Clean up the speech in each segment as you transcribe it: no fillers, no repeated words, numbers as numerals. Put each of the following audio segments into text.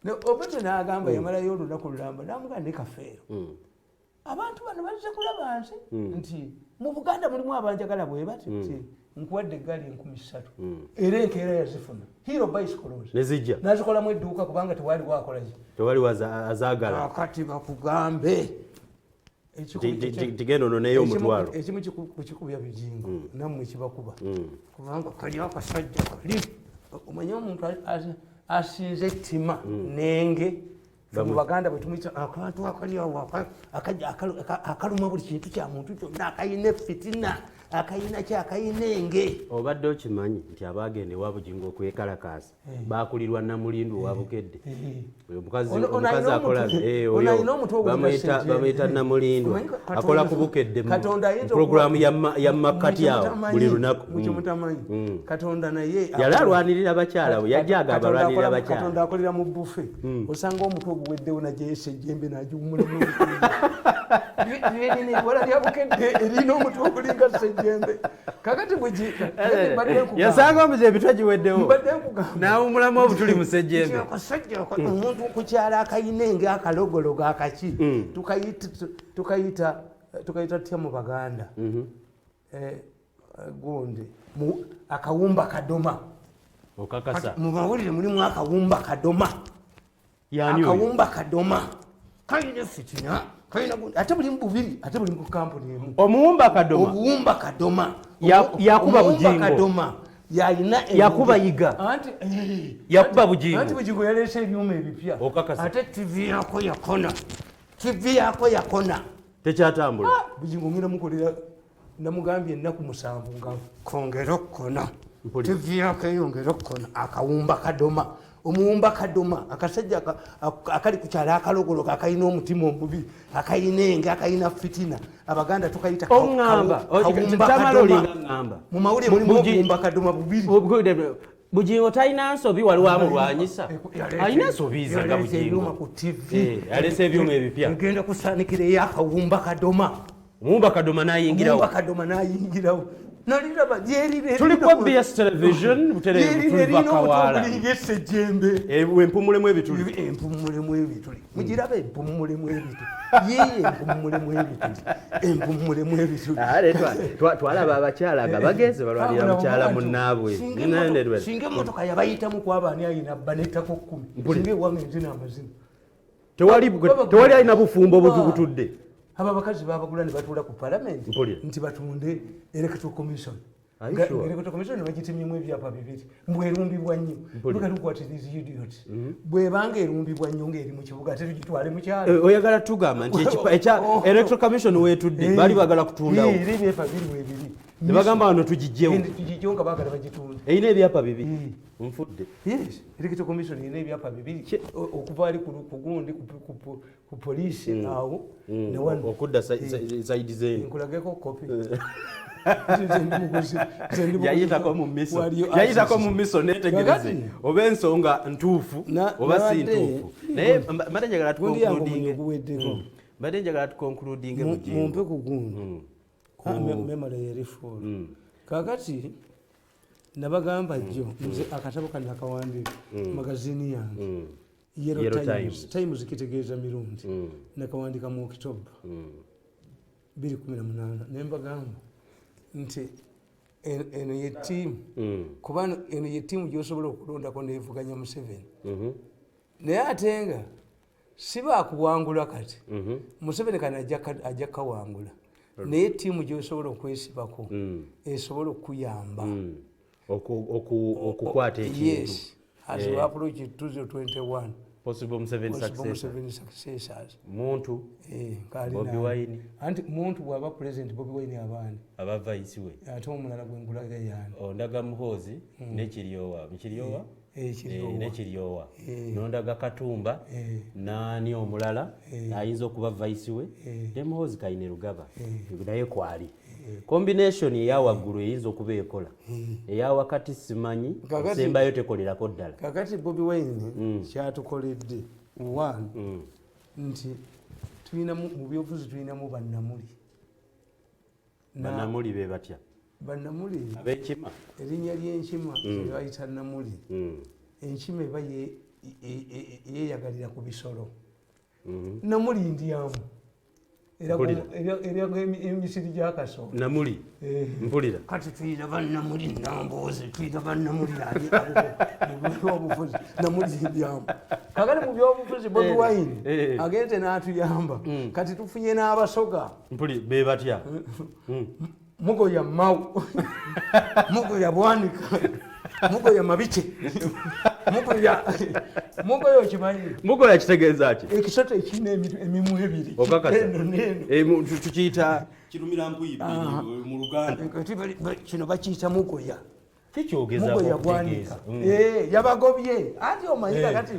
Obote n'agamba, yamalayo olunaku lulamba, n'amugamba ne Kafeero, abantu bano bazze kulaba nze nti mu Buganda mulimu abanjagala bwe bati, nti nkuwadde eggaali 3000. Era enkeera yazifuna, Hero Bicycles. Nezijja. Nazikolamu edduuka kubanga tewaliwo akolaki. Tewaliwo azaagala. Akati bakugambe. Tigenda ononeyo omutwalo. Ekimu kukikubya Bijingo nammwe kibakuba, kubanga kali akasajja kali omanye omuntu asinze ettima nenge. Ffe mu Baganda bwe tumuyita akantu akali awo akaluma buli kintu kya muntu kyonna, akayina efitina, akayina ki, akayina enge. Obadde okimanyi nti abagenda ewa Bugingo okwekalakaasa bakulirwa Namulindu owa Bukedde? Oyo omukazi Ono omukazi alina akola ono oyo alina omutwe ogulinga bamuyita Ssejjembe. Bamuyita Namulindwa. Omanyi Akola ku Bukedde mu Katonda ayinza pulogulaamu ya makkati Mwe awo kyemutamanyi- buli lunaku. mwe kyemutamanyi. Katonda naye Yali alwanirira bakyala, bwe yajja agamba Katonda alwanirira bakyala. Katonda akolera mu buffet. Osanga omutwe oguweddewo, najjayo Ssejjembe n'agiwumulamu. Wala lya Bukedde erina omutwe ogulinga Ssejjembe. Kakati mbadde nkugamba- Yasanga omuze ebitwe giweddewo, Mbadde nkugamba n'awumulamu obutuli mu Ssejjembe. Akasajja omuntu kukyalo akayina enge, akalogologo, akaki, tukayita tutya mu Baganda? Gundi akawumba kadoma. Okakasa? Mu mawulire mulimu akawumba kadoma. Yani oyo? Akawumba kadoma kalina fitina, kalina gundi, ate bulimu bubiri, ate buli mu kampuni emu. Omuwumba kadoma? Obuwumba kadoma. Yakuba Omuwumba Bugingo. kadoma yalina Yakuba Yiga. Anti Yakuba Bugingo. Anti Bugingo yaleese ebyuma ebipya. Okakasa? Ate TV yako yakona, TV yako yakona. Tekyatambula. Bugingo ngenda mukolera, namugambye ennaku 7 nga kongera okukona. Mpulira. TV yako eyongera okukona. Akawumba kadoma, omuwumba kadoma, akasajja akali ku kyalo akalogologo, akalina omutima omubi, akayina enge, akayina fitina. Abaganda tukayita Oŋŋamba kawumba tamala kadoma. Olinga ŋŋamba. Mu mawulire mulimu obuwumba kadoma bubiri. Bugingo talina nsobi, waliwo amulwanyisa. Alina ensobi ze nga Yaleeta ebyuma Bugingo. ku TV. Yaleese ebyuma ebipya. Egenda kusaanikira ey'akawumba kadoma. Omuwumba kadoma n'ayingirawo. Omuwumba kadoma n'ayingirawo, naliraba lyerire. Tuli ku BS Television butereevu, tuliva Kawaala. Obulinga Essejjembe. Empumulemu ebituli. Empumulemu ebituli, mugiraba, empumulemu ebituli, yiye, empumulemu ebituli, empumulemu ebituli. Ah, twalaba abakyala nga bagenze balwanira mukyala munnaabwe. Singa emmotoka yabayitamu kwaba ani ayina bba nettako 10, Mpulira. singa ewange nzina amazina. Tewali alina bufumbo butubutudde. Abo abakazi babagula ne batuula ku palamenti Mpulira. nti batunde Electoral Commission. Are you sure? Electoral Commission ne bagitemyemu ebyapa bibiri, mbwe erumbibwa nnyo. Mpulira. Look at these idiots. Bwebanga erumbibwa nnyo ng'eri mu kibuga, ate tugitwale mu kyalo? Oyagala tugamba nti ekya Oh. Electoral Commission weetudde baali bagala kutundawo? Era ebyapa biri webiri. Ne bagamba wano tugijjewo. Tugijjewo nga baagala bagitunde. Erina ebyapa bibiri, nfudde. Yes, Electoral Commission erina ebyapa bibiri, okuva ali ku gundi ku poliisi awo ne wano. Okudda side zeeni. Nkulageko kopi. Yayitako mu miso, yayitako mu miso, netegereze oba ensonga ntuufu oba si ntuufu. Naye mbadde njagala Gundi yange tuconcludinge. omunyo guweddeko. Mbadde njagala tuconcludinge, Bugingo. Mumpe ku gundi. Memory yeri full. Kakati nabagamba jjo nze akatabo kano nakawandiika, magazini yange Yellow Yellow Times. Times. Times kitegeeza mirundi. Nakawandika mu October 2018, nembagamba nti eno ye tiimu, kuba eno ye tiimu gyosobola okulondako nevuganya Museveni. Naye ate nga si bakuwangula kati. Museveni kano ajja kawangula, naye tiimu gyosobola okwesibako esobola okuyamba Okukwata ekintu. Yes, as we approach 2021, possible Museveni possible successor. Museveni successors. Muntu Kali Bobi nani. Wine. Anti muntu bw'aba president, Bobi Wine abaani? Aba vice we. Ate omulala gwengulaga yaani? Ondaga Muhoozi nekiryowa mukiryowa. Kiryowa. Nekiryowa. Nondaga Katumba. Naani omulala ayinza okuba vice we? Ne Muhoozi Kaine Rugaba naye kwali. Combination eyawaggulu eyinza okuba ekola, eyawakati simanyi. Esembayo tekolerako ddala. Kakati Bobi Wine kyatukoledde, one, nti tulinamu mu byobufuzi, tulinamu bannamuli. Bannamuli be batya? Bannamuli. Ab'enkima? Erinnya ly'enkima ebayita namuli. Enkima eba ye Yeyagalira ku bisolo. Namuli ndyamu. Mpulira. Eraga emisiri gyakasolo. Namuli. Mpulira. Kati tuyiraba Namuli Nambooze, tuyiraba Namuli ali mu byobufuzi, Namuli ndyamu. Kakati mu byobufuzi Bobi Wine agenze n'atuyamba. Kati tufunye n'Abasoga. Mpulira, be batya? Mugoya Mawu, Mugoya Bwanika, Mugoya Mabike, Mugoya, Mugoya okimanyi? Mugoya kitegeeza ki? Ekisota ekirina emimwa ebiri. Okakasa? Eno n'eno. Eh, tukiyita kirumira mpuyi bbiri mu Luganda. Kati kino bakiyita mugoya. Kikyogezaako Mugoya okutegeeza. Bwanika. Eh, yabagobye anti omanyi kakati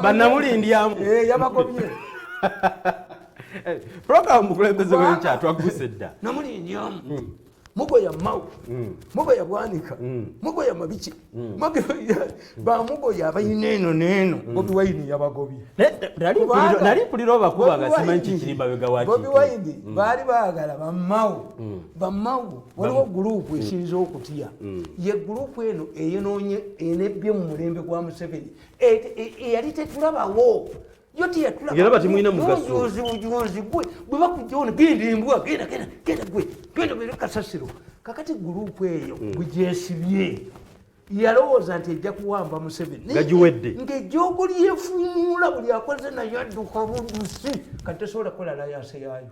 Bannamuli ndyamu. Eh, yabagobye. Program Mukulembeze w'Enkya, twaguse dda. Namuli ndyamu, Mugoya Mawu, Mugoya Bwanika, Mugoya Mabiki, bamugoya abalina eno n'eno. Bobi Wine yabagobye. Kubanga Nali mpulira obakuba nga Bobi simanyi Wine- kikiri mabega wa Bobi kintu. Wine baali baagala bamawu, bamawu. Waliwo gurupu esinza okutya, ye gurupu eno eyenoonye enebbye mu mulembe gwa Museveni, eyali tetulabawo yo. Ng'era batimulina mugaso. Bujuzi bujuzi gwe bwe bakujja ono, genda embwa, genda, genda, genda gwe, genda bere kasasiro. Kakati gurupu eyo bwegyesibye yalowooza nti ejja kuwamba Museveni. Gagiwedde. Ng'ejjoogo lyefuumuula, buli akoze naye adduka budusi. Kati tesobola kukola alliance yaayo.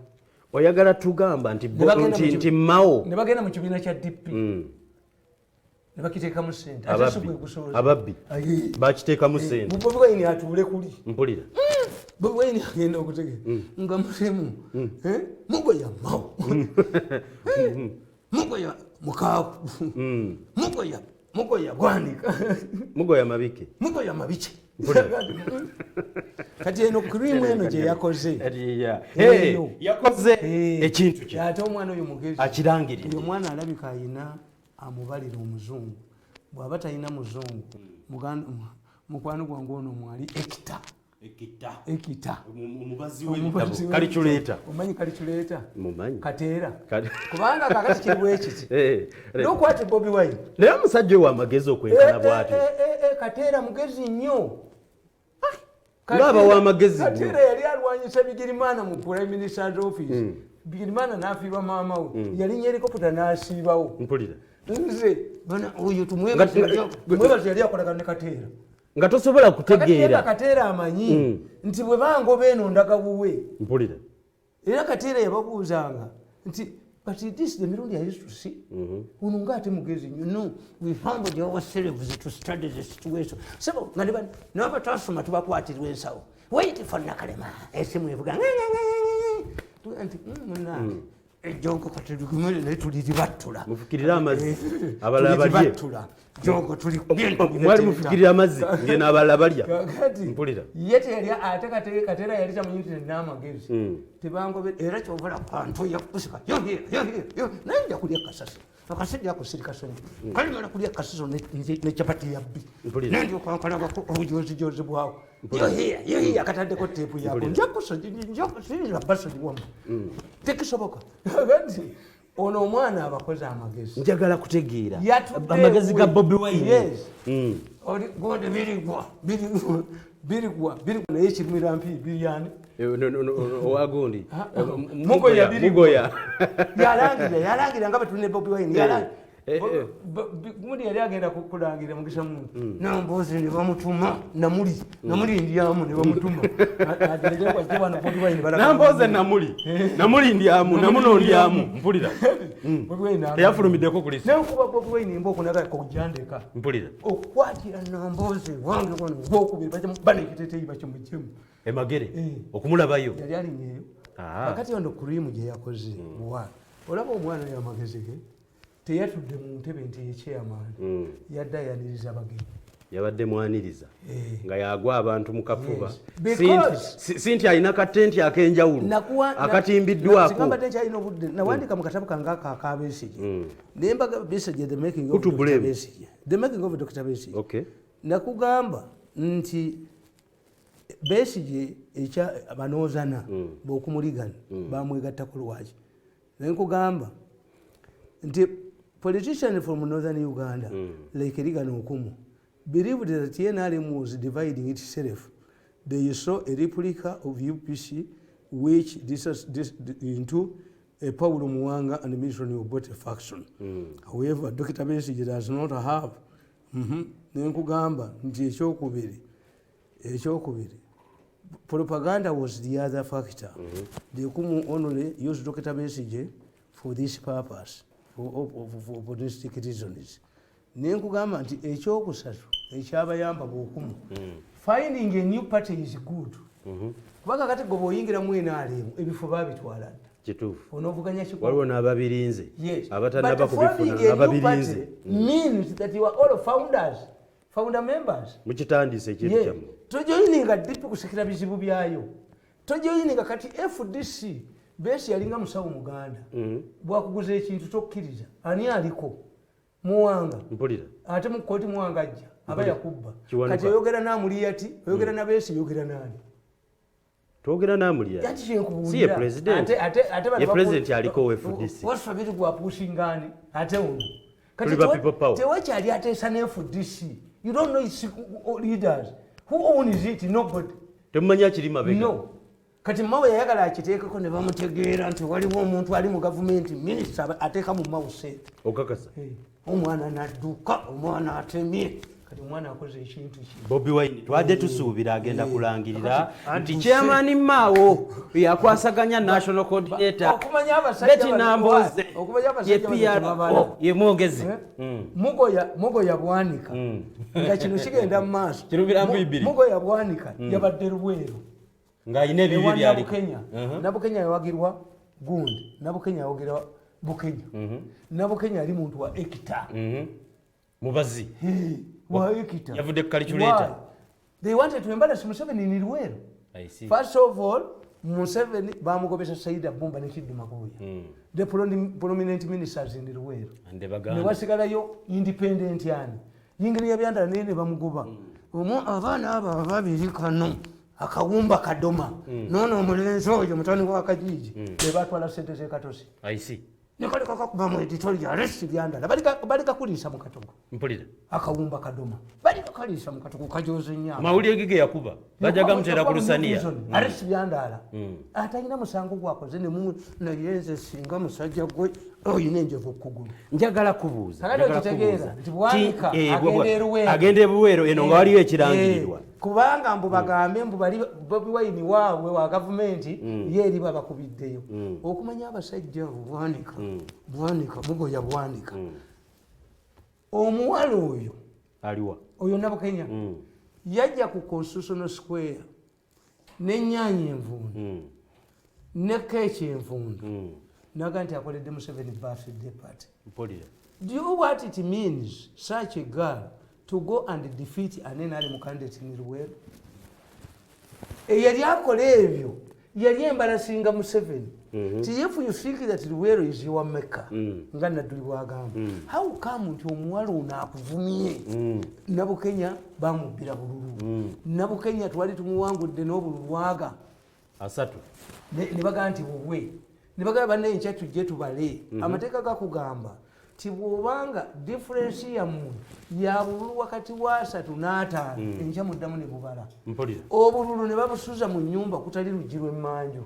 Oyagala tugamba nti Ne bagenda nti Mao ne bagenda mu kibiina kya DP ne bakiteekamu sente. Ate si Ababbi. gwe gusobola. Ababbi. Aye. Bakiteekamu sente. Bobi Wine atuule kuli. Mpulira. Bobi Wine agenda okutegera nga mulimu Mugoya Mao, Mugoya Mukaaku, Mugoya Bwanika, Mugoya Mabike. Mugoya Mabiki. Kati eno krimu eno gye yakoze. Eyo. Yakoze ekintu kye. Ate omwana oyo mugezi. Akirangiridde. Oyo omwana alabika ayina amubalira omuzungu. Bw'aba talina muzungu, mukwano gwange ono mwali Ekita. Ekita. Omubazi Omubazi w'ebitabo, calculator. Omanyi calculator? Mumanyi. Kateera. Kubanga Kubanga kakati kiri bwekiti, nokwati Bobi Wine Naye omusajja owo amagezi okwenkana bw'atyo. Kateera mugezi nnyo. Ng'aba w'amagezi nnyo. Kateera yali alwanyisa Bigirimana mu prime minister's office. Bigirimana n'afiirwa maama we, yalinnya helicopter n'asiibawo. Mpulira. Nze bana oyo tumwebaze. Tumwebaze yali akolagana ne Kateera. Nga tosobola Kakati yega kutegeera. Kateera amanyi nti bwe bangoba eno ndaga wuwe. Mpulira. Era Kateera yababuuzanga nti, "But this the mirundi I used to see, ono ngaate mugezi nnyo." "No, we humbled ourselves to study the situation." Sebo nga n'abatasoma tubakwatirwa ensawo. "Wait for Nakalema." Esimu evuga nti, "Munange, ejjogo kati ligumire, naye tuliribattula." Mufukirire amazzi abalala balye. Tuliribattula jogo tuli. Mwali mufukirira amazzi ngeno abalala balya. Kakati Mpulira. ye teyali ate Kateera yali tamanyi nti nina amagezi. Tebangobe era kyovola kantu yakusika yo naye nja kulya kasasi akasajja ako sirikasonyi kalimala kulya kasiso ne capati yabbi. Mpulira. Nendyoka nkalabako obujozijozi bwako yohiya yohiya kataddeko teepu yako. Njakusirira basonyiwamu, tekisoboka. Kakati ono omwana abakoze amagezi. Njagala kutegeera Yatudde amagezi ga ewe. Bobi Wine. Yes. Oli gonde birigwa birigwa birigwa birigwa, naye kirumira mpi biryani. Eh, no, no, no, owagundi. Mugoya birigwa. Mugoya. Yalangira nga batulina Bobi Wine. Gundi yali agenda kulangira Mugisa Muntu Nambozi, ne bamutuma Namuli, Namuli ndyamu, ne bamutuma agende wajje wano Bobi Wine Namboze Namuli, Namuli ndyamu, namuno ndyamu. Mpulira. Bobi Wine Teyafulumiddeko kulisa. Nenkuba Bobi Wine embooko naga kujandeka. Mpulira. Okukwatira Nambozi wange wano gwokubiri bana ekiteteeyi bakimuggyemu. Emagere okumulabayo. Yali alinyeeyo. Ah. Kakati ono kurimu gye yakoze wa olaba omwana oyo amagezi ge, teyatudde mu ntebe nti ye chairman, yadde ayaniriza abagenyi. Yabadde mwaniriza. Nga yagwa abantu mu kafuba. Yes. Because- Si nti alina katenti ak'enjawulo akatimbiddwako. Sigamba nti obudde nawandika mu katabo kange ako aka Besigye, naye mbaga Besigye, the making Who of to Dr. blame? Besigye, the making of Dr. Besigye. Nakugamba nti Besigye ekya banoozana bokumuligana bamwegattako lwaki? Naye nkugamba nti politician from northern Uganda like Reagan Okumu Believed that NRM was dividing itself. They saw a replica of UPC, which this into a Paulo Muwanga and Milton Obote faction. However, Dr. Besigye does not have. Nenkugamba nti ekyokubiri, propaganda was the other factor. The Okumu only used Dr. Besigye for this purpose, for opportunistic reasons. Nenkugamba nti ekyokusatu ekyabayamba bwokumu, finding a new party is good, kubanga kati gwe bwoyingiramu NRM, ebifo babitwala dda. Kituufu. Onovuganya. Waliwo n'ababirinze. Yes. Abatannaba But forming kubifuna a new party n'ababirinze. means that you are all founders, founder members. Mukitandise ekintu kyammwe. Tojoyininga DP kusikira bizibu byayo. Tojoyininga kati FDC besi yalinga musawo muganda. Bwakuguza ekintu tokkiriza. Ani aliko? Muwanga. Mpulira. Ate mu kkooti Muwanga ajja aba yakubba. Kiwanuka. Kati oyogera n'Amuliyati, oyogera na Besigye, oyogera n'ani? Twogera n'Amuliyati. Ati kyenkubuulira. Si ye president. Ate bano Ye president aliko wa FDC. Wasabiri gwapusingani ate ono. Kati Tuli ba people power. Tewakyali ateesa ne FDC. You don't know its leaders. Who owns it? Nobody. Temumanyi akiri mabega. No. Kati Mawe yayagala akiteekeko ne bamutegeera nti waliwo omuntu ali mu gavumenti, minisita ateeka mu Mawe sente. Okakasa? Omwana nadduka, omwana atemye. Kati omwana akoze ekintu ki? Bobi Wine twadde tusuubira agenda kulangirira Kati nti aduse. chairman Mao yakwasaganya national coordinator Okumanya abasajja Betty bano- Nambooze okumanya ye abasajja bano tebabala. PRO ye mwogezi. Eh? Mugoya Bwanika, nga kino kigenda mu maaso. Kirumira mbibiri. Mugoya Bwanika yabadde Luweero ng'alina ebibi ewa byaliko. Nabukenya. Nabukenya yawagirwa gundi, Nabukenya yawagirwa Bukenya. Nabukenya yali muntu wa ekita. Mubazi. Wa ekita. Yavudde ku calculator. Why? They wanted to embarrass Museveni in Luweero. I see. First of all, Museveni bamugobesa Saida Bumba ne Kiddu Makubuya, the prominent ministers in Luweero. And the Ne Baganda. wasigalayo independent yani yingini Byandala, naye ne bamugoba. Omu abaana abo ababiri kano akawumba kadoma noono omulenzi oyo mutani wa Kajiiji bebatwala sente zekatosi. I see. Nekalekakakuba mu editorial arrest Byandala, balikakuliisa mu katogo. Mpulira. Akawumba kadoma balikakaliisa mu katogo, kajoze nnyo. Amawulire ge ge yakuba bajja gamuteera ku lusaniya. Arrest Byandala, atalina musango gwakoze nemu. Naye nze singa musajja gwe oyina enjovu okugulu. Njagala kubuuza. Kakati Njagala okitegeera kubuuza. nti Bwanika agenda e Luweero. Agenda e Luweero eno nga waliyo ekirangirirwa. Kubanga mbu bagambe mbu bali Bobi Wine waabwe wa gavumenti ye eri babakubiddeyo. Okumanya abasajja abo, Bwanika, Bwanika, Mugoya Bwanika, omuwala oyo Aliwa? Oyo Nabukenya yajja ku Constitutional Square n'ennyaanya envundu ne keeki envundu, naga nti akoledde Museveni birthday party. Mpulira. Do you know what it means, such a girl, to go and defeat an NRM candidate in Luweero? Eyali akola ebyo yali embarasinga Museveni. Ti if you think that Luweero is your mecca, nga Nadduli bwagamba, how come nti omuwala ono akuvumye? Nabukenya bamubbira bululu. Nabukenya twali tumuwangudde n'obululwaga 30. Ne bagamba nti bubwe, ne bagamba bannaye enkya tujje tubale. Amateeka gakugamba ti bw'obanga difference yammwe ya bululu wakati wa 35, enkya muddamu ne bubala. Mpulira. Obululu ne babusuza mu nnyumba kutali luggi lw'emmanju,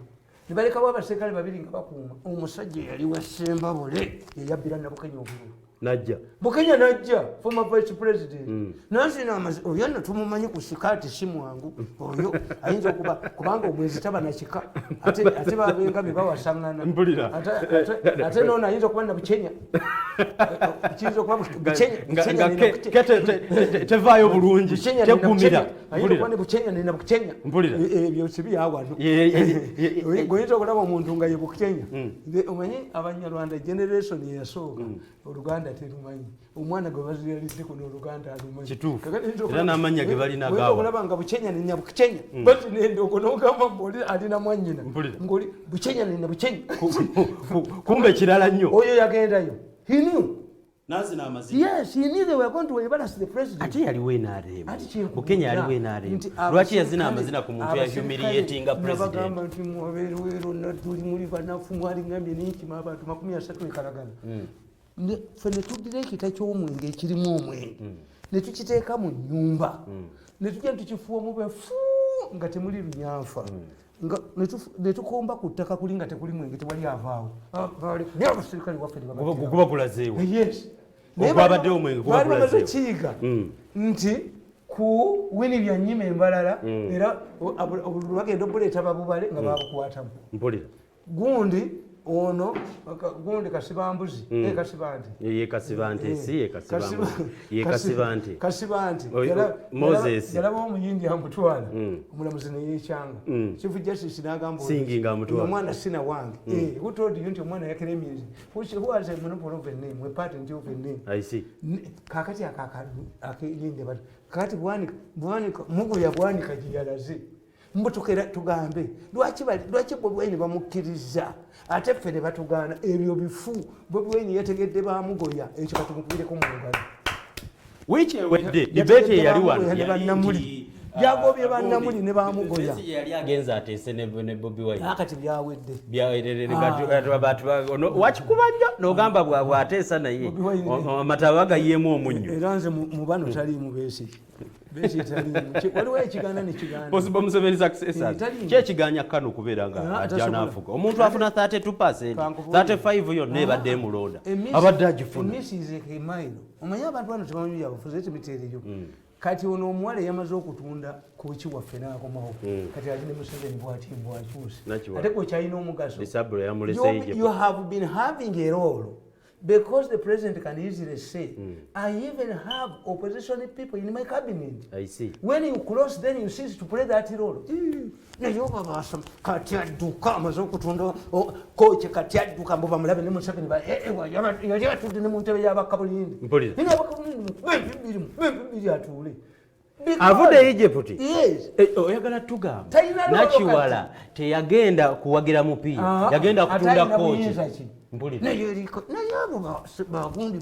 ne balekawo abaserikale babiri nga bakuuma. Omusajja eyali wesembabule yeyabbira Nabukenya obululu. Najja. Bukenya najja, former vice president, nanzina amazi oyo nno tumumanyi ku sikaati, si mwangu oyo, ayinza okuba kubanga omwezi taba nakika, ate babenga be bawasaŋŋana. Mpulira. Ate noono ayinza okuba Nabukenya, kiyinza okuba Bukenya. Nga tevaayo bulungi. Tegumira. Ayinza okuba ne Bukenya ne Nabukenya. Mpulira. Ebyo si byawano. Goyinza okulaba omuntu nga ye Bukenya. Omanyi Abanyarwanda generation eyasooka Oluganda terumanyi, omwana gwe baziyalidde kuno Oluganda alumanyi. Kituufu. Kakati oyinza Era n'amannya ge balina oyinza gaawa. okulaba nga Bukenya ne Nyabukenya bazina endongo n'ogamba mbu oli alina mwannyina Mpulira. ng'oli Bukenya ne Nabukenya. Kumbe kirala nnyo. Oyo yagendayo, he knew. Nazina amazina. Yes, he knew they were going to embarrass the president. Ate yaliwo NRM. Ati kyenkubuulira Bukenya yaliwo NRM. nti Lwaki yazina amazina ku muntu abaserikale yahumiliatinga president? nabagamba nti mwabeerwero Nadduli muli banafu, mwalingambye nenkima abantu 30 ekalagala. Ffe ne tuddira ekita ky'omwenge ekirimu omwenge. Ne tukiteeka mu nyumba, ne tujja netukifuwa mubefu nga temuli lunyanfa, nga ne tukomba ku ttaka kuli nga tekuli mwenge, tewali avaawo. Ah, naye abasirikale waffe ne babattirawo. Guba gulazeewa? Yes. Naye Ogwabaddewo omwenge guba baali bamaze gulazeewa. kiyiga nti ku Winnie Byanyima embalala era obululu bagenda obuleeta babubale nga babukwatamu. Gundi ono gundi Kasibambuzi, Kasibante. Ye Kasibante, si ye Kasibambuzi, ye Kasibante. Kasibante. Moses. Yalaba omuyindi amutwala, omulamuzi neyekyanga, Chief Justice n'agamba Singi ng'amutwala. Omwana sina wange. Who told you nti omwana yakeremyezi? Who has a monopoly of a name, a patent of a name? I see. Kakati akeyinde bati kakati Bwanika, Muguya Bwanika gye yalaze mbutukera tugambe lwaki Bobi Wine bamukkiriza ate ffe ne batugaana? Ebyo bifu. Bobi Wine yategedde bamugoya, ekyo katumukubireko mu ngalo. Wiiki ewedde debate eyali wano Yategedde yali bannamuli. nti, Yagobye ah, bannamuli ne bamugoya. Besigye yali agenze ateese ne Bobi Wine. Akati byawedde. Wakikuba nnyo n'ogamba bw'ateesa naye Bobi Wine. amataba gayiyeemu omunnyo. Era nze mu bano taliimu Besigye, Besigye taliimu. Waliwo ekigaana nekigaana. Possible Museveni successors. Taliimu. Kyekiganya kano kubeera nga Ah, ajja tasobola. n'afuga omuntu afuna 32, Kankubuulire. 35 yonna ebadde emulonda abadde agifuna. Emisiizekemairo omanyi abantu bano tebamanyi byabufuzi etimiteereyo. Kati ono omuwala yamaze okutunda koki waffe n'akomawo, kati ali ne Museveni bwati bwakyuse. Nakiwala. Ate gwekyalina omugaso. Disabula yamulese Egypt. You have been having a role because the president can easily say, "I even have opposition people in my cabinet." I see. When you cross, then you cease to play that role. Naye oba basoma kati adduka amaze okutunda koki, kati adduka mbu bamulabe ne Museveni yali atudde ne mu ntebe y'abakabulindi. Mpulira. Naye abakabulindi mukube ebibiri, mukube ebibiri atuule. Avudde Egypt. Yes. Eh, oyagala tugamba Talina role. Nakiwala teyagenda kuwagira mupiira, Ah, yagenda ate kutunda alina kooki. buyinza ki? Mpulira. Naye naye abo bagundi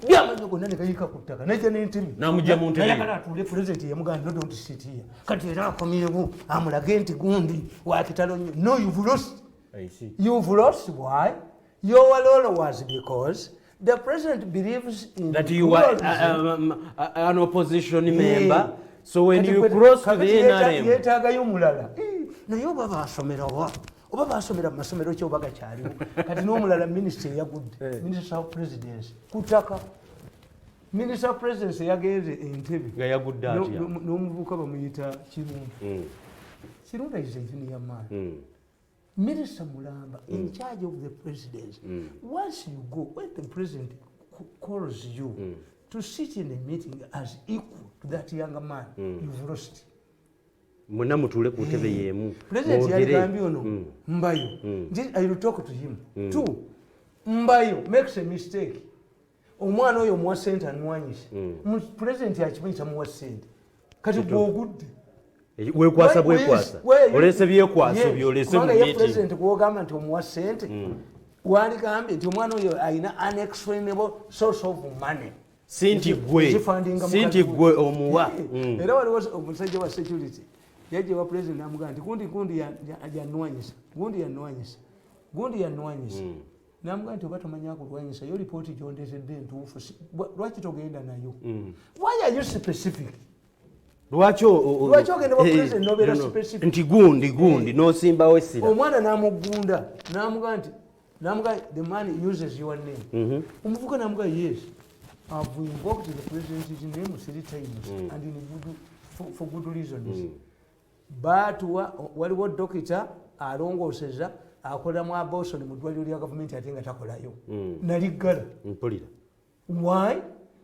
byamanyi gonna ne gayika ku ttaka najja n'entebe. N'amugya mu ntebe. Nayagala atuule, pulezidenti yamugamba, "No, don't sit here." Kati era akomyewo amulage nti gundi wakitalo nnyo. No, you've lost. I see. You've lost. Why? Your role was because the president believes in That you are pluralism. an opposition member, so when Kati you cross to the kakati NRM yeetaagayo omulala. Naye oba basomerawa, oba basomera mu masomero ki oba gakyaliwo? Kati n'omulala minisita eyagudde, Minister of Presidency, ku ttaka, Minister of Presidency yagenze Entebe. Nga yagudde atya? N'omuvubuka bamuyita Kirunda. Kirunda is a junior man. Minister mulamba in charge of the presidency, once you go, when the president calls you to sit in a meeting as equal to that young man, you've lost. Mwenna mutuule ku ntebe y'emu. President mwogere. yaligambye ono Mbayo nti, "I will talk to him." Two, Mbayo makes a mistake. Omwana oyo omuwa sente anwanyise. President akimanyi tamuwa sente, kati gwogudde. Wekwasa bwekwasa, olese byekwaso byolese mu Kubanga ye meeting. President gwogamba nti omuwa sente, waligambye nti omwana oyo alina unexplainable source of money. Si nti gwe Ekifundinga si nti mukazi we. gwe omuwa. Era waliwo omusajja wa security yajja wa president namugamba nti gundi gundi yanwanyisa, gundi yanwanyisa, gundi yanwanyisa. Namugamba nti oba tomanya kulwanyisa, yo lipooti gyondetedde entuufu, lwaki togenda nayo? Why are you specific? Lwaki Lwaki ogenda wa president n'obeera no, no. specific? Nti gundi gundi n'osimbawo essira. Omwana namugunda namugamba nti, namugamba, "The man uses your name." Omuvuka namugamba, "Yes, I've invoked the president's name three times and in good, for good reasons." Batuwa waliwo dokita alongooseza akolera mu abortion mu ddwaliro lya gavumenti ate nga takolayo, naliggala. Mpulira. Why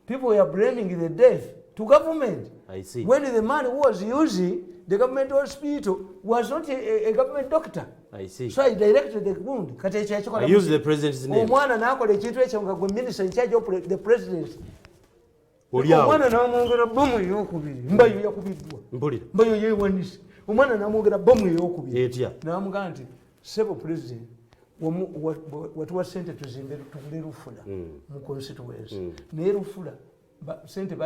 people were blaming the death to government I see. when the man who was using the government hospital was not a government doctor? I see. So I directed the wound. Kati ekyo yakikola. I use the president's name. Omwana n'akola ekintu ekyo nga gwe minister in charge of the president Oli awo. omwana n'amwongera bomu eyokubiri. Mbayo yakubiddwa. Mpulira. Mbayo yewanise, omwana n'amwongera bomu eyokubiri. Etya? N'amugamba nti, "Sebo president, watuwa sente tuzimbe tugule lufula mu constituency, naye lufula sente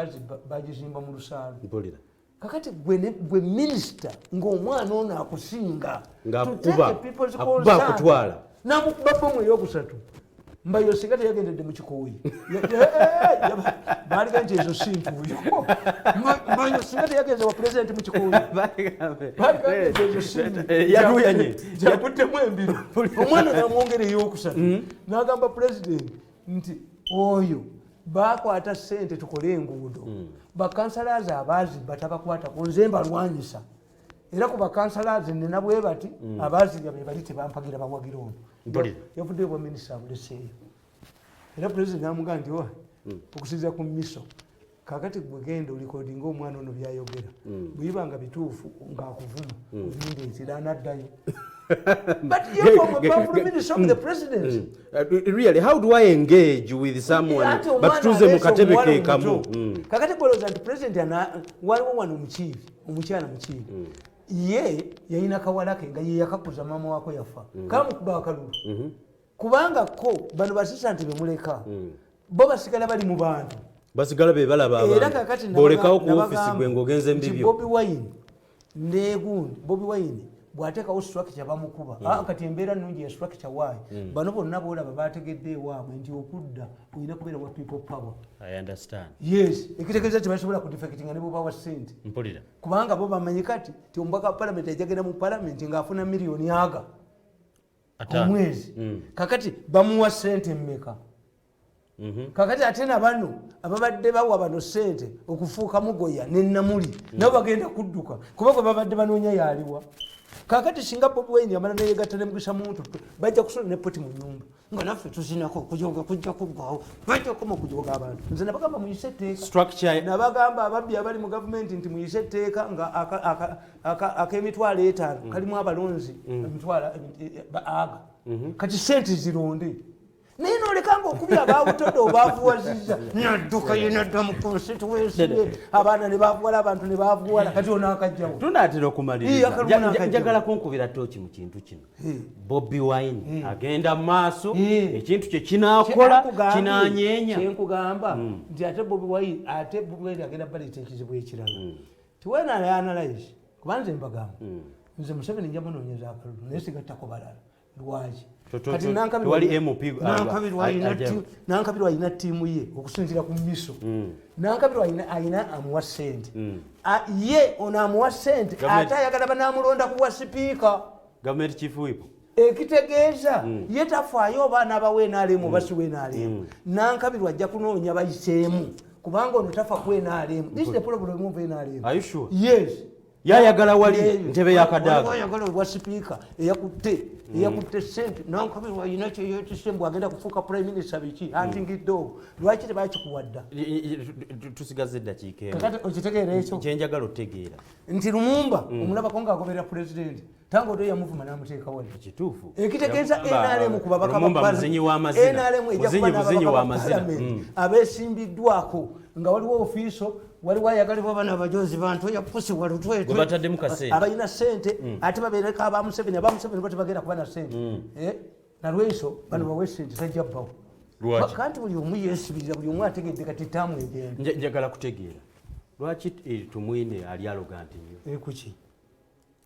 bagizimba mu lusaalu." Mpulira. Kakati gwe minisita ng'omwana ono akusinga Ng'akukuba, to take people's akuba concern. akutwala. Namukuba bomu eyokusatu. Mbayo singa teyagendedde mu kikooyi, baaliga nti ezo si ntuuyo. Mbayo singa teyagenze wa pulezidenti mu kikooyi, baaliga nti ezo si Yatuyanye. Yakuttemu embiro. Omwana namwongera eyokusatu, n'agamba pulezidenti nti oyo bakwata sente tukole enguudo, bakansalazi abazibba tabakwatako, nze mbalwanyisa. Era ku bakansalazi nina bwe bati abazirya be bali tebampagira, bawagira ono. Mpulira. Yavuddeyo bwa minisita abuleseeyo, era pulezidenti namugamba nti, "Owa, okusinziira ku miso kakati gwe genda olikodinga omwana ono byayogera, bwebiba nga bituufu ng'akuvuma obindeetera." Anaddayo. But you're from a powerful minister of the president. Really, how do I engage with someone Anti omwana batutuuze mu aleese katebe omuwala ke kamu? omuto. Kakati gwolowooza nti president waliwo wano omukiivi, omukyala mukiivi, ye yalina kawala ke nga ye yakakuza, maama wako yafa, kamukuba akalulu, kubanga ko bano basisa nti bemuleka bo basigala bali mu bantu. Basigala be balaba Era abantu. kakati Bw'olekawo ku nabagamba ofiisi gwe ng'ogenze nti mbibyo. Bobi Wine negundi, Bobi Wine bw'ateekawo structure bamukuba. Ah, kati embeera nnungi ya structure waayi. Bano bonna boolaba bategedde ewaabwe nti okudda olina kubeera wa People Power. I understand. Yes, ekitegeeza tebasobola kudefectinga ne bubawa sente. Mpulira. Kubanga bo bamanyi kati ti omubaka wa palamenti ajagenda mu palamenti ng'afuna miliyoni aga 5. omwezi. Kakati bamuwa sente mmeka? Kakati ate nabano ababadde bawa bano sente okufuuka mugoya nenamuli, nabo bagenda kudduka kuba gwe babadde banoonya yaliwa. Kakati singa Bobi Wine amala neyegatta ne Mugisa Muntu, bajja kusula ne poti mu nyumba nga naffe tuzinako okujoga kujja kuggwawo, bajja kukoma okujoga abantu. Nze nabagamba muyise etteeka. Structure. Nabagamba ababbi abali mu gavumenti nti muyise etteeka nga ak'emitwalo 5 kalimu abalonzi emitwalo aga. Kati sente zironde, naye nolekanga okubi abawutodde obavuwaziza nadduka yenadda mu constituency ye, abaana ne bavuwala, abantu ne bavuwala, kati ono akajjawo. Tunaatera Ii, okumaliriza. akalulu n'akajjawo. Njagala kunkubira tooki mu kintu kino. Bobi Wine agenda mu maaso, ekintu kye kinaakola kinanyeenya. Kyenkugamba nti ate Bobi Wine, ate Bobi Wine agenda baleeta ekizibu ekirala tiwena analyze, kuba nze mbagamba, nze Museveni nja munoonyeza akalulu naye sigattako balala. Lwaki? Kati Tewali MP Nankabirwa alina ttiimu ye okusinziira ku miso. Nankabirwa alina amuwa sente. Ye ono amuwa sente, ate ayagala banamulonda ku bwa sipiika. Gavumenti chief whip. Ekitegeeza ye tafaayo oba anaabawo NRM oba si NRM. Nankabirwa ajja kunoonya bayiseemu kubanga ono tafa ku NRM. This is the problem of NRM. Are you sure? Yes. Yayagala wali ntebe ya Kadaga. Ayagala obwa sipiika, eyakutte sente. Nankabirwa ayina kyeyetise mbu agenda kufuuka prime minister. Biki hunting dog? Lwaki tebakikuwadda? Tusigaze eddakiika emu. Kakati okitegeera ekyo? Kyenjagala otegeera. Nti Lumumba omulabako ngaagoberera pulezidenti, tanga odo yamuvuma n'amuteeka wali. Kituufu. Ekitegeeza Yamugamba, NRM ku babaka ba Lumumba muzinyi w'amazina. NRM ejja Muzinyi, kuba muzinyi n'ababaka ba w'amazina. parliament abeesimbiddwako nga waliwo ofiiso, waliwo ayagalibwa bano abajozi bantu yapusi walutwetwe. Gwe bataddemu kasente. Abalina sente ate babeereko aba Museveni. Aba Museveni bo tebagenda kuba na sente. Nalweso bano bawe sente tajja bbawo. Lwaki? Kanti buli omu yeesibirira, buli omu ategedde kati taamu egenda. Njagala kutegeera lwaki Tumwine ali arrogant nnyo. Kuki?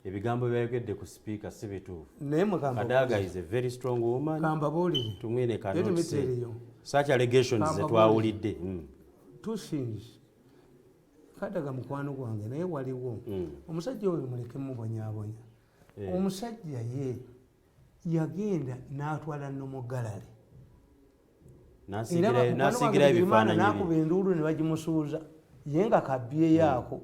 Ebigambo byayogedde ku sipiika si bituufu. Naye mugamba Kadaga is a very strong woman. Kambabuulire. Tumwine Let cannot me say tell you. such allegations Kambabuulire. zetwawulidde. Two things. Kadaga mukwano gwange, naye waliwo omusajja oyo muleke mubonyabonya. Omusajja ye yagenda n'atwala nomugalale. N'asiigirayo ebifaananyi bye. N'akuba enduulu ne bagimusuuza ye nga kabyeyaako.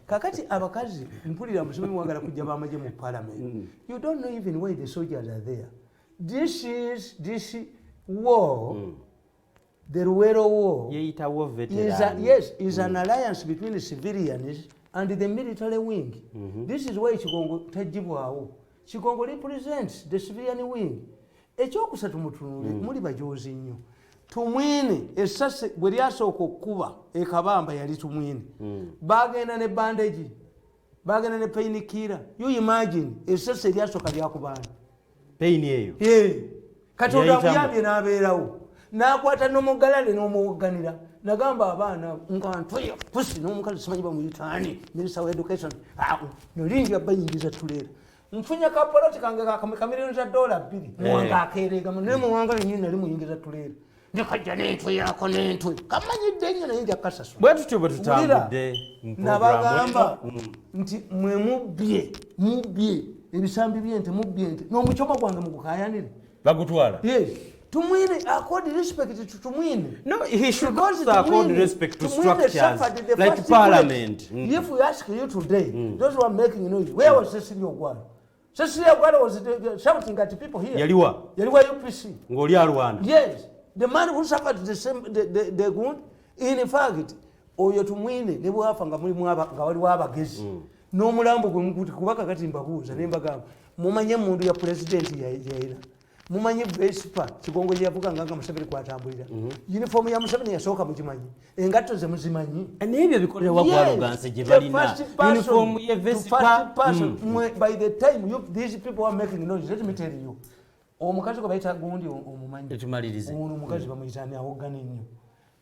Kakati abakazi mpulira musomi mwagala kujja bamagye mu parliament. You don't know even why the soldiers are there. This is this war, the Luwero war Yeeyitawo is a, veteran. Yes, is an alliance between the civilians and the military wing. This is why Kigongo tagibwawo. Kigongo represents the civilian wing. Ekyokusatu, mutunule, muli bajozi nnyo. Tumwine essasi bwe lyasooka okkuba ekabamba yali Tumwine, bagenda ne bandage, bagenda ne painkiller. You imagine, essasi eryasooka lyakubaani? Pain eyo. Kati oyo Yayitamu. amuyambye n'abeerawo n'akwata n'omugalale n'omuwogganira nagamba abaana nga ntoya pusi n'omukazi simanyi bamuyitaani, minister wa education, nolingi abayingiza tuleera. Nfunye kapoloti kange kamiliyoni za $2. Muwanga akeerega, naye Muwanga yennyini nali muyingiza tuleera. Ndikajja n'entwe yako n'entwe. Kamanyidde nnyo, naye nja kukasasula. Bwe tutyo bwe tutambudde mu Nabagamba programu. nti mwe mubbye ebisambi by'ente, mubbye ente n'omukyoma gwange mugukayanire. Bagutwala. Yes, Tumwine, accord respect to Tumwine. No, he should Because also accord Tumwine- respect to Tumwine structures suffered the like first parliament. bullet. If we ask you today, those who are making noise, where was Cecilia Ogwalo? Cecilia Ogwalo was shouting at people here. Yaliwa? Yaliwa UPC. Ng'oli alwana. Yes, the man who suffered the same the wound. In fact, oyo Tumwine ne bwafa nga mulimu nga waliwo abagezi n'omulambo gwe muguti, kuba kakati mbabuuza ne mbagamba, mumanye emundu ya pulezidenti yayina, mumanyi Vespa Kigongo gye yavuganga nga Museveni kwatambulira, uniform ya Museveni yasooka mugimanyi, engatto ze muzimanyi. Naye ebyo bikolebwa Yes, ku arrogance gye the balina. first person- Uniform ye the Vespa. first person, by the time these people are making noise, let me tell you, omukazi gwe bayita gundi, omumanyi? Etumalirize. Ono omukazi bamuyita ani, awoggana ennyo,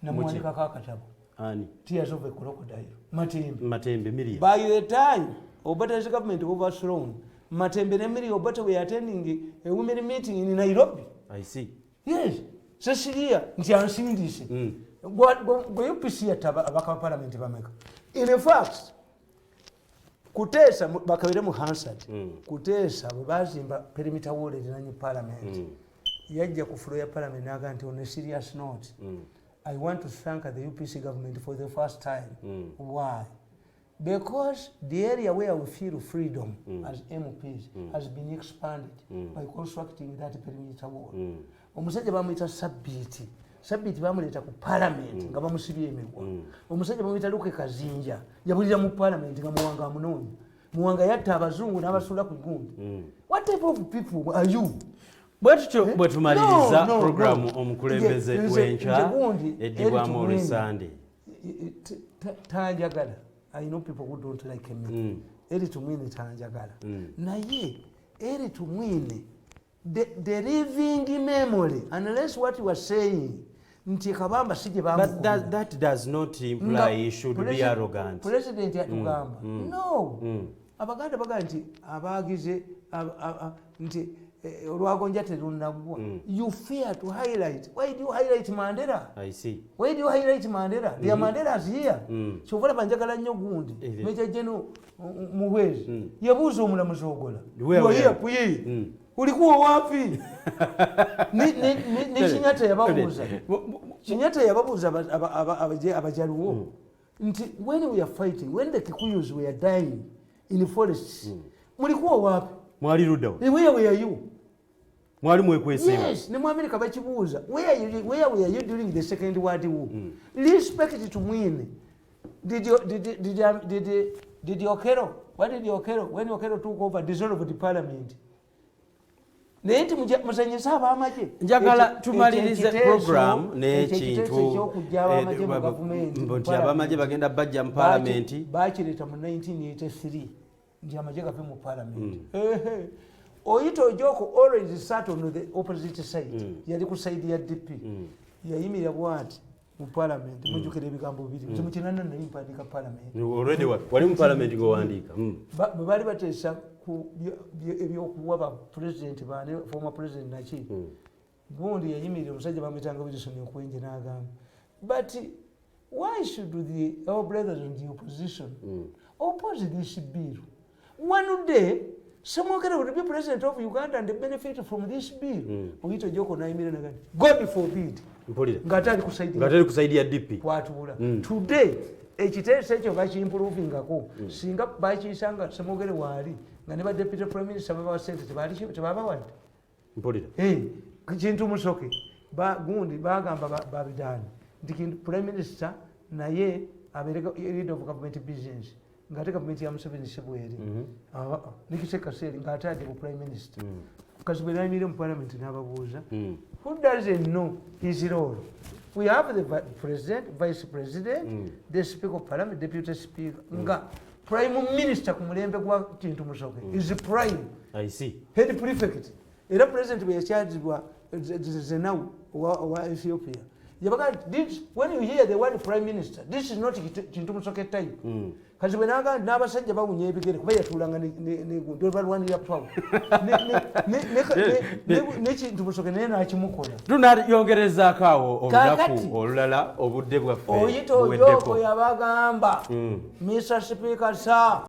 namuwandikako akatabo? Ani? Tears of a Crocodile, Matembe. Matembe Miria. By the time Obote's government overthrown, Matembe ne Miria Obote were attending a women meeting in Nairobi. I see. Yes, Cecilia nti ansindise. Gwe UPC yatta abaka ba parliament bameka? In fact, Kuteesa bakabere mu Hansard. Kuteesa bwe bazimba perimeter wall erinanye parliament, yajja ku floor ya parliament naga nti, "On a serious note, I want to thank the UPC government for the first time." Why? Because the area where we feel freedom as MPs has been expanded by constructing that perimeter wall. Omusajja bamuyita Sabiiti. Sabiiti bamuleeta ku parliament nga bamusibye emigwa. Omusajja bamuyita Luke Kazinja yabulira mu parliament nga Muwanga amunoonya. Muwanga yatta abazungu n'abasuula ku gundi. What type of people are you? Bwe tutyo bwe tumaliriza No, no, programu no. Omukulembeze Nze w'enkya gundi, eddibwamu Eric Tumwine, olwesande. Tanjagala. I know people who don't like me. Eri Tumwine tanjagala, naye Eri Tumwine, the living memory, unless what you are saying nti Kabamba si gye But that does not imply he should be arrogant. President yatugamba no. Abaganda bagamba nti abagize nti olwagonja terunaggwa. You fear to highlight. Why do you highlight Mandela? I see. Why do you highlight Mandela? There are Mandelas here. Kyova olaba njagala nnyo gundi, Major General Muhwezi yabuuza omulamuzi Ogola, Where were you? "Puyi, ulikuwa wapi?" Ne Kinyata yababuuza. Kinyata yababuuza Abajaluwo nti, "When we are fighting, when the Kikuyus were dying in forests, mulikuwa wapi?" Mwali luddawa? "Where were you?" Mwali mwekweseewo? Yes, ne mu America bakibuuza, Where were you during the Second World War?" Respect to Mwine. Did you, did, did, did, did Okello, what did Okello, when Okello took over, dissolved the parliament? Naye nti muzanyise ab'amagye. Njagala tumalirize Ekyo program ekiteeso n'ekintu eky'okuggya ab'amagye mu gavumenti, mu nti ab'amagye parliament. bagenda bajja mu palamenti. Bakireeta mu 1983 nti amagye gave mu parliament. Ehe. Oyite Ojoko always sat on the opposite side. Yali ku side ya DP. Yayimirira bwati mu parliament. Mujjukira ebigambo bibiri, nze mukinana nali mpandiika parliament. Already wali mu palamenti gwewandiika. Bwe baali bateesa ku ebyokuwa ba president bane, former president naki, gundi yayimirira, omusajja bamuyitanga Wilson Okwenje, n'agamba, "But why should our brothers in the opposition oppose this bill? One day Ssemogerere will be president of Uganda and benefit from this bill." Oyite Ojoko nayimirira naga nti, "God forbid." Mpulira. Ng'ate ali ku side Nga teri ku side ya DP. Kwatuula. Today ekiteeso ekyo bakimprovingako. Singa bakiyisanga Semogere waali nga ne ba deputy prime minister babawa sente, tebabawadde. Mpulira. Eh, Kintu Musoke, gundi bagamba babidaani nti prime minister naye abeere leader of government business, ngaate gavumenti ya Museveni si bweri. Nikisekaseeri ngaate adde bu prime minister. Kazibwe nayimire mu parliament n'ababuuza, "Who doesn't know his role? We have the president, vice president, the speaker of parliament, deputy speaker, nga prime minister ku mulembe gwa Kintu Musoke is prime I see. head prefect." Era president bwe yakyazibwa Zenawi owa Ethiopia, Yabaga nti, "When you hear the word prime minister, this is not Kintu Musoke type." Kati bwe naga nti n'abasajja bawunya ebigere, kuba yatuulanga negundi balwanirira power ne Kintu Musoke, naye nakimukola. Tunayongerezaako awo olunaku Kaakati, olulala, obudde bwaffe oyita buweddeko. Ojoko yabagamba, "Mr Speaker, sir."